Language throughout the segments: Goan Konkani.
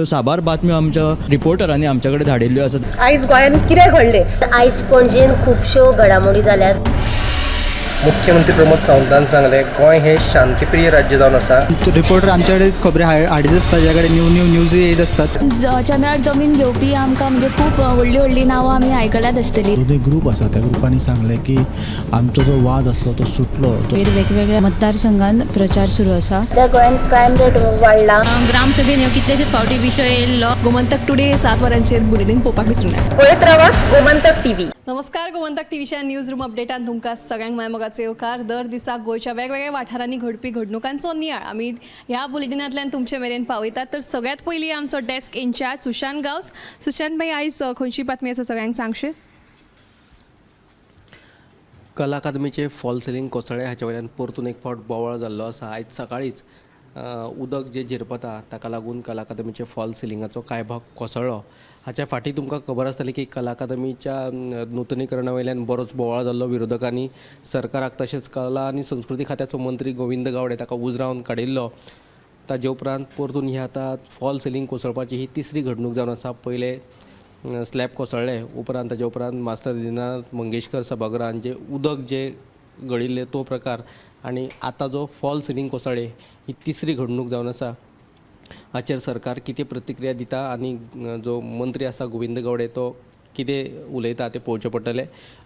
साबार बातम्यो आमच्या रिपोर्टरांनी आमच्या कडेन धाडिल्ल्यो आसात. आयज गोंयांत कितें घडलें? आयज पणजेन खुबश्यो घडामोडी जाल्यात. मुख्यमंत्री प्रमोद सावंतान सांगलें, गोंय हें शांतीप्रिय राज्य जावन आसा. रिपोर्टर आमच्याकडे खबरी हाडीत आसता, ज्या कडेन न्यू न्यू न्यूज येयत आसतात. चंद्रार जमीन घेवपी आमकां म्हणजे खूब व्हडलीं व्हडलीं नांवां आमी आयकल्यात आसतलीं. दोनूय ग्रूप आसा, त्या ग्रुपांनी सांगलें की आमचो जो वाद आसलो तो सुटलो. वेगवेगळ्या मतदारसंघात प्रचार सुरू आसा. सध्या गोंयांत क्रायम रेट वाडला. ग्रामसभेन ह्यो कितलेशेच फावटी विशय येयल्लो. गोमंतक टुडे 7 वरांचेर बुलेटीन पळोवपाक विसरूं नाका. पळयत रावात गोमंतक टीव्ही. नमस्कार, गोमंतक टीव्हीच्या न्यूज रूम अपडेटान तुमकां सगळ्यांक माय मोगाचो येवकार. दर दिसा गोंयच्या वेगवेगळ्या वाठारांनी घडपी घडणुकांचो नियाळ आमी ह्या बुलेटिनांतल्यान तुमचे मेरेन पावयतात. तर सगळ्यात पयलीं आमचो डेस्क इन्चार्ज सुशांत गांवस. सुशांत भाई, आयज खंयची बातमी आसा सगळ्यांक सांगशीत? कला अकादमीचे फॉल सिलींग कोसळ्ळें हाचे वयल्यान परतून एक फावट बोवाळ जाल्लो आसा. आयज सकाळींच उदक जें झिरपता ताका लागून कला अकादमीचे फॉल सिलिंगाचो कांय भाग कोसळ्ळो. हाच्या फाटीं तुमकां खबर आसतली की कला अकादमीच्या नुतनीकरणा वयल्यान बरोच बोवाळ जाल्लो. विरोधकांनी सरकाराक तशेंच कला आनी संस्कृती खात्याचो मंत्री गोविंद गावडे ताका उजरावन काडिल्लो. ताजे उपरांत परतून ही आतां फॉल सिलींग कोसळपाची ही तिसरी घडणूक जावन आसा. पयलें स्लॅब कोसळ्ळें, उपरांत ताजे उपरांत मास्टर दीनानाथ मंगेशकर सभागृहान जें उदक जें गळिल्लें तो प्रकार आनी आतां जो फॉल सिलींग कोसळ्ळें ही तिसरी घडणूक जावन आसा. हाचेर सरकार कितें प्रतिक्रिया दिता आनी जो मंत्री आसा गोविंद गावडे तो कितें उलयता तें पळोवचें पडटलें.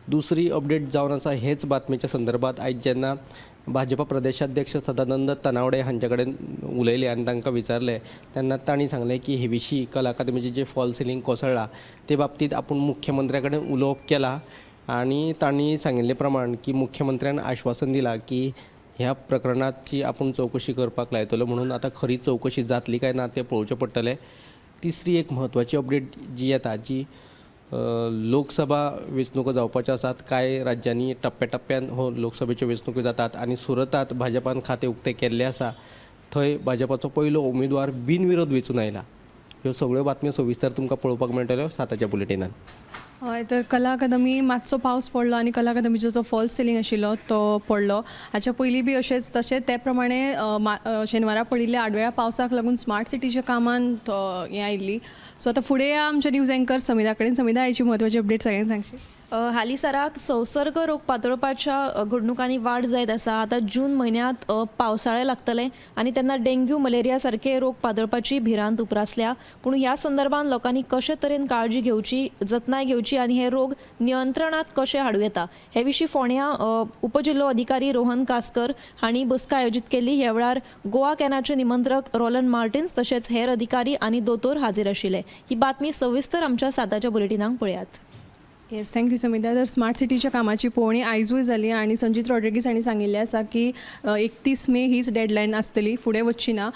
दुसरी अपडेट जावन आसा हेच बातमेच्या संदर्भात, आयज जेन्ना भाजपा प्रदेशाध्यक्ष सदानंद तनावडे हांचे कडेन उलयले आनी तांकां विचारलें तेन्ना तांणी सांगलें की हे विशीं कला अकादमीचें जें फॉल सिलींग कोसळ्ळां ते बाबतींत आपूण मुख्यमंत्र्या कडेन उलोवप केलां आनी तांणी सांगिल्ले प्रमाण की मुख्यमंत्र्यान आश्वासन दिलां की ह्या प्रकरणाची आपूण चवकशी करपाक लायतलो म्हणून. आतां खरी चवकशी जातली काय ना तें पळोवचें पडटलें. तिसरी एक म्हत्वाची अपडेट जी येता जी लोकसभा वेंचणुको जावपाच्यो आसात. कांय राज्यांनी टप्प्या टप्प्यान हो लोकसभेच्यो वेंचणुको जातात आनी सुरतांत भाजपान खातें उक्तें केल्लें आसा. थंय भाजपाचो पयलो उमेदवार बिनविरोध वेंचून आयला. ह्यो सगळ्यो बातम्यो सविस्तर तुमकां पळोवपाक मेळटल्यो 7 बुलेटिनान. हय, तर कला अकादमी मातसो पावस पडलो आनी कला अकादमीचो जो फॉल्स सिलींग आशिल्लो तो पडलो. हाच्या पयलीं बी अशेंच तशें ते प्रमाणे शेनवारा पडिल्ल्या आडवेळ्या पावसाक लागून स्मार्ट सिटीच्या कामान हें आयिल्ली. सो आतां फुडें या आमच्या न्यूज एंकर समिधा कडेन. समिधा, आयची म्हत्वाची अपडेट सगळ्यांक सांगशी? हालींसराक संसर्ग रोग पातळपाच्या घडणुकांनी वाड जायत आसा. आतां जून म्हयन्यांत पावसाळें लागतलें आनी तेन्ना डेंग्यू, मलेरिया सारके रोग पातळपाची भिरांत उप्रासल्या. पूण ह्या संदर्भात लोकांनी कशे तरेन काळजी घेवची, जतनाय घेवची आनी हे रोग नियंत्रणांत कशे हाडूं येता हे विशीं फोंड्यां उपजिल्लो अधिकारी रोहन कासकर हांणी बसका आयोजीत केल्ली. ह्या वेळार गोवा कॅनाचे निमंत्रक रोलन मार्टिन्स तशेंच हेर अधिकारी आनी दोतोर हाजीर आशिल्ले. ही बातमी सविस्तर आमच्या 7 बुलेटिनाक पळयात. येस, thank you Samidha. तर स्मार्ट सिटीच्या कामाची पळोवणी आयजूय जाली आनी संजीत रॉड्रिगीस हांणी सांगिल्लें आसा की 31 मे हीच डेडलायन आसतली, फुडें वचची ना.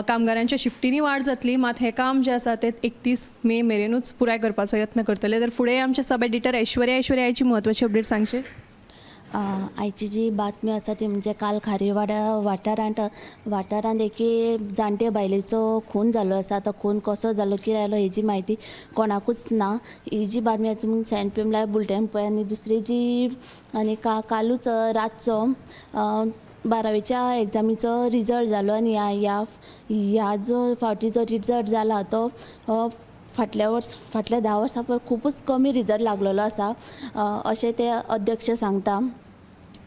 कामगारांच्या शिफ्टींनी वाड जातली, मात हें काम जें आसा तें 31 मे मेरेनूच पुराय करपाचो यत्न करतले. तर फुडें आमचे सब एडिटर ऐश्वर्या. ऐश्वर्या, आयची म्हत्वाची अपडेट सांगशी? आयची जी बातमी आसा ती म्हणजे काल खारीवाडा वाठारांत एके जाणटे बायलेचो खून जाल्लो आसा. तो खून कसो जालो, कितें जालो हेजी म्हायती कोणाकूच ना. ही जी बातमी आसा तुमी 7 PM live bulletin पळय. आनी दुसरी जी आनी कालूच रातचो 12वेच्या एग्जामीचो रिजल्ट जालो आनी ह्या ह्या जो फावटी जो रिजल्ट जाला तो फाटल्या 10 वर्सां पयर खुबूच कमी रिजल्ट लागलेलो आसा अशें ते अध्यक्ष सांगता,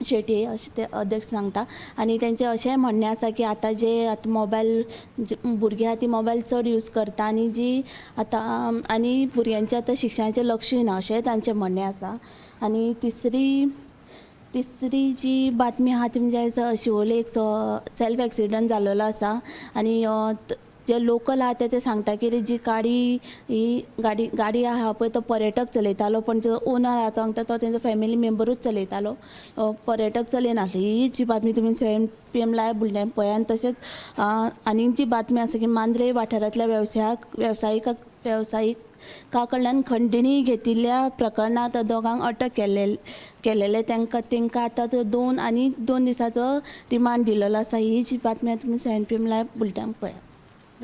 शेटये अशें ते अध्यक्ष सांगता. आनी तेंचें अशेंय म्हणणें आसा की आतां जे आतां मोबायल भुरगीं आहा ती मोबायल चड यूज करता आनी जी आतां आनी भुरग्यांचें आतां शिक्षणाचें लक्षूय ना अशेंय तांचें म्हणणें आसा. आनी तिसरी जी बातमी आहा ती म्हणजे शिवोले एक सेल्फ एक्सिडंट जाल्लो आसा आनी जे लोकल आहा ते सांगता की जी गाडी ही गाडी आहा पळय तो पर्यटक चलयतालो, पण जो ओनर आहा तो सांगता तो तेंचो फॅमिली मेंबरूच चलयतालो, पर्यटक चलयनासलो. ही जी बातमी तुमी 7 PM live bulletin पळय. आनी तशेंच आनी जी बातमी आसा की मांद्रे वाठारांतल्या वेवसायिका कडल्यान खंडणी घेतिल्ल्या प्रकरणांत दोगांक अटक केलेले. तांकां आतां 2 आनी 2 दिसाचो रिमांड दिलेलो आसा. ही जी बातमी आसा तुमी 7 PM live bulletin पळयात.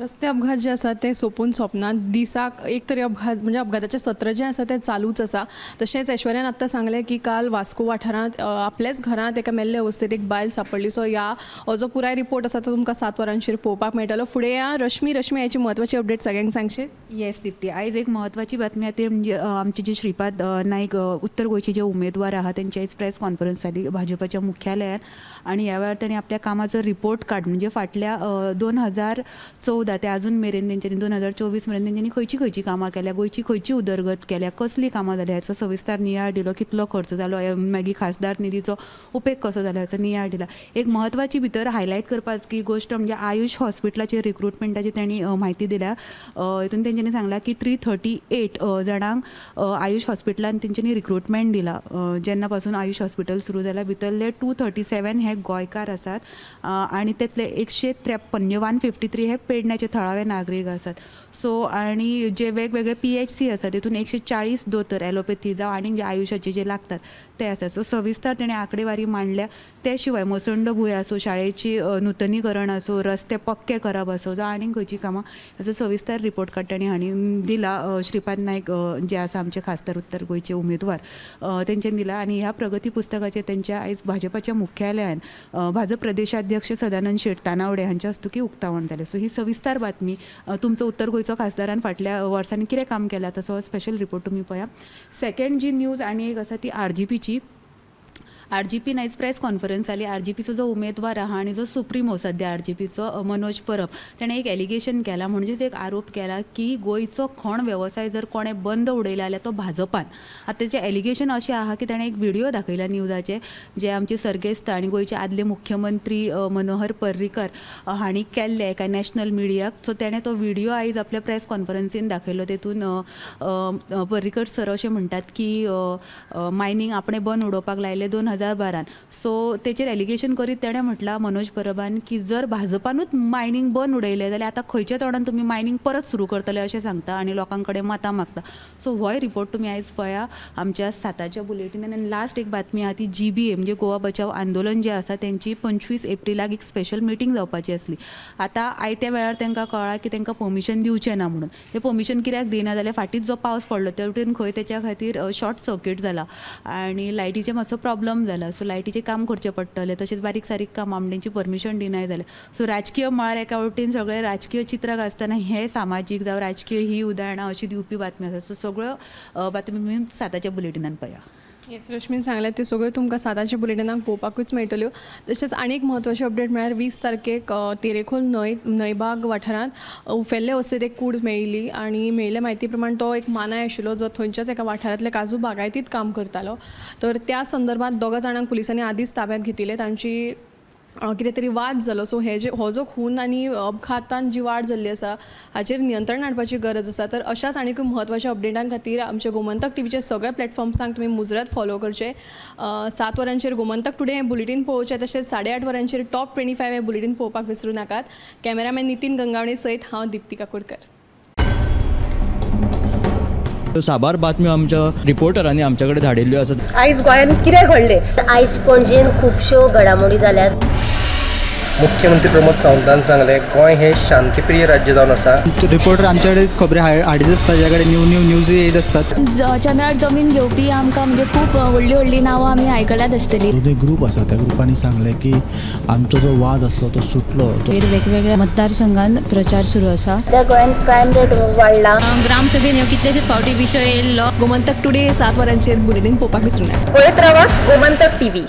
रस्ते अपघात जे आसा ते सोंपून सोंपना. दिसाक एक तरी अपघात म्हणजे अपघाताचें सत्र जें आसा तें चालूच आसा. तशेंच ऐश्वर्यान आत्तां सांगलें की काल वास्को वाठारांत आपल्याच घरांत एका मेल्ले अवस्थेंत एक बायल सांपडली. सो ह्या हो जो पुराय रिपोर्ट आसा तो तुमकां 7 वरांचेर पळोवपाक मेळटलो. फुडें या रश्मी. रश्मी, हाची म्हत्वाची अपडेट सगळ्यांक सांगशीत? येस दीप्ती, आयज एक म्हत्वाची बातमी आहा ती म्हणजे आमचे जे श्रीपाद नायक उत्तर गोंयचे जे उमेदवार आहा तेंची आयज प्रेस कॉन्फरन्स जाली भाजपाच्या मुख्यालयान आनी ह्या वेळार तांणी आपल्या कामाचो रिपोर्ट कार्ड म्हणजे फाटल्या 2014 ते अजून मेरेन तेंच्यांनी 2024 मेरेन तेंच्यांनी खंयची खंयची कामां केल्या, गोंयची खंयची उदरगत केल्या, कसली कामां जाल्या हाचो सविस्तर नियाळ दिलो, कितलो खर्च जालो, मागीर खासदार निधीचो उपेग कसो जालो हाचो नियाळ दिला. एक म्हत्वाची भितर हायलायट करपाची गोश्ट म्हणजे आयुश हॉस्पिटलाचे रिक्रुटमेंटाची तांणी म्हायती दिल्या. हितून तेंच्यांनी सांगलां की 338 जाणांक आयुश हॉस्पिटलान तेंच्यांनी रिक्रुटमेंट दिला. जेन्ना पासून आयुश हॉस्पिटल सुरू जाला भितरले 237 हे गोंयकार आसात आनी तेतले 153 म्हणजे 153 हे पेडण्याचे थळावे नागरीक आसात. सो आनी जे वेगवेगळे PHC आसा तितून 140 दोतोर एलोपॅथी जावं आनी जे आयुशाचे जे लागतात ते आसा. सो सविस्तर तेणें आंकडेवारी मांडल्या. ते शिवाय मसंड भूंय आसूं, शाळेची नुतनीकरण आसूं, रस्ते पक्के करप आसूं जावं आनीक खंयची कामां हाचो सविस्तर रिपोर्ट कार्ड तांणी हांणी दिला. श्रीपाद नायक जे आसा आमचे खासदार उत्तर गोंयचे उमेदवार तेंच्यांनी दिला. आनी ह्या प्रगती पुस्तकाचें तेंच्या आयज भाजपाच्या मुख्यालयान भाजप प्रदेशाध्यक्ष सदानंद शेट तानावडे हांच्या हस्तुकीं उक्तावण जालें. सो ही सविस्तर बातमी तुमचो उत्तर गोंयचो खासदारान फाटल्या वर्सांनी कितें काम केलां तसो स्पेशल रिपोर्ट तुमी पळया. सेकंड जी न्यूज आनी एक आसा ती RGPची. RGPन आयज प्रेस कॉन्फरन्स जाली. RGPचो जो उमेदवार आहा आनी जो सुप्रिमो सद्या RGPचो मनोज परब तेणें एक एलिगेशन केलां, म्हणजेच एक आरोप केला की गोंयचो खण वेवसाय जर कोणें बंद उडयला जाल्यार तो भाजपान. आतां तेचें एलिगेशन अशें आहा की तेणें एक व्हिडियो दाखयला न्यूजाचे जे आमचे सर्गेस्त आनी गोंयचे आदले मुख्यमंत्री मनोहर पर्रीकर हांणी केल्ले एका नॅशनल मिडियाक. सो तेणें तो व्हिडियो आयज आपल्या प्रेस कॉन्फरन्सीन दाखयलो. तेतून पर्रीकर सर अशें म्हणटात की मायनींग आपणें बंद उडोवपाक लायलें 2012. सो तेचेर एलिगेशन करीत तेणें म्हटलां मनोज परबान की जर भाजपानूच मायनींग बंद उडयलें जाल्यार आतां खंयच्या तोंडान तुमी मायनींग परत सुरू करतले अशें सांगता आनी लोकां कडेन मतां मागता. सो होय रिपोर्ट तुमी आयज पळया आमच्या 7च्या बुलेटिनान. आनी लास्ट एक बातमी आहा ती GBA म्हणजे गोवा बचाव आंदोलन जें आसा तेंची 25 एप्रिलाक एक स्पेशल मिटींग जावपाची आसली. आतां आयत्या वेळार तांकां कळ्ळां की तांकां परमिशन दिवचें ना म्हणून. हें परमिशन कित्याक दिना जाल्यार फाटींच जो पावस पडलो ते वटेन खंय तेच्या खातीर शॉर्ट सर्कीट जाला आनी लायटीचें मातसो प्रॉब्लम जाला. सो लायटीचें काम करचें पडटलें, तशेंच बारीक सारीक कामां तेंची परमिशन डिनाय जालें. सो राजकीय मळार एका वटेन सगळें राजकीय चित्राक आसतना हें सामाजीक जावं राजकीय ही उदाहरणां अशी दिवपी बातमी आसा. सो सगळ्यो बातमी तुमी 7च्या बुलेटिनान पळया. येस, रश्मीन सांगलें त्यो सगळ्यो तुमकां 7च्या बुलेटिनाक पळोवपाकूच मेळटल्यो. तशेंच आनी एक म्हत्वाची अपडेट म्हळ्यार 20 तारखेक तेरेखोल न्हंयबाग वाठारांत उफेल्ले अवस्थेंत एक कूड मेळिल्ली आनी मेळिल्ले म्हायती प्रमाण तो एक मानाय आशिल्लो जो थंयच्याच एका वाठारांतल्या काजू बागायतींत काम करतालो. तर त्या संदर्भात 2 जाणांक पुलिसांनी आदींच ताब्यांत घेतिल्ले. तांची कितें तरी वाद जालो. सो हे जे हो जो खून आनी अपघातान जी वाड जाल्ली आसा हाचेर नियंत्रण हाडपाची गरज आसा. तर अशाच आनीकूय म्हत्वाच्या अपडेटां खातीर आमच्या गोमंतक टीव्हीच्या सगळ्या प्लॅटफॉर्म्सांक तुमी मुजरत फॉलो करचें. 7 वरांचेर गोमंतक टुडे हें बुलेटीन पळोवचें, तशेंच 8:30 वरांचेर टॉप 25 हें बुलेटीन पळोवपाक विसरूं नाकात. कॅमेरामॅन नितीन गंगावणे सयत हांव दीप्ती काकोडकर. साबार बातम्यो आमच्या रिपोर्टरांनी आमच्या कडेन धाडिल्ल्यो आसात. आयज गोंयांत कितें घडलें? आयज पणजेन खुबश्यो घडामोडी जाल्यात. मुख्यमंत्री प्रमोद सावंतान सांगलें गोंय हें शांतीप्रिय राज्य जावन आसा. रिपोर्टर आमच्या कडेन खबरी हाडीत आसता, ज्या कडेन न्यू न्यू न्यूज येयत असतात. चंद्रार जमीन घेवपी आमकां म्हणजे खूब व्हडली व्हडली नांवां आमी आयकल्यात आसतली. दोनूय ग्रूप आसा त्या ग्रुपांनी सांगलें की आमचो जो वाद आसलो तो सुटलो. वेगवेगळ्या मतदारसंघात प्रचार सुरू आसा. सध्या गोंयांत क्रायम रेट वाडला. ग्रामसभेन ह्यो कितलेशेच फावटी विशय येयल्लो. गोमंतक टुडे 7 वरांचेर बुलेटीन पळोवपाक विसरूं नाका. पळयत रावा गोमंतक टीव्ही.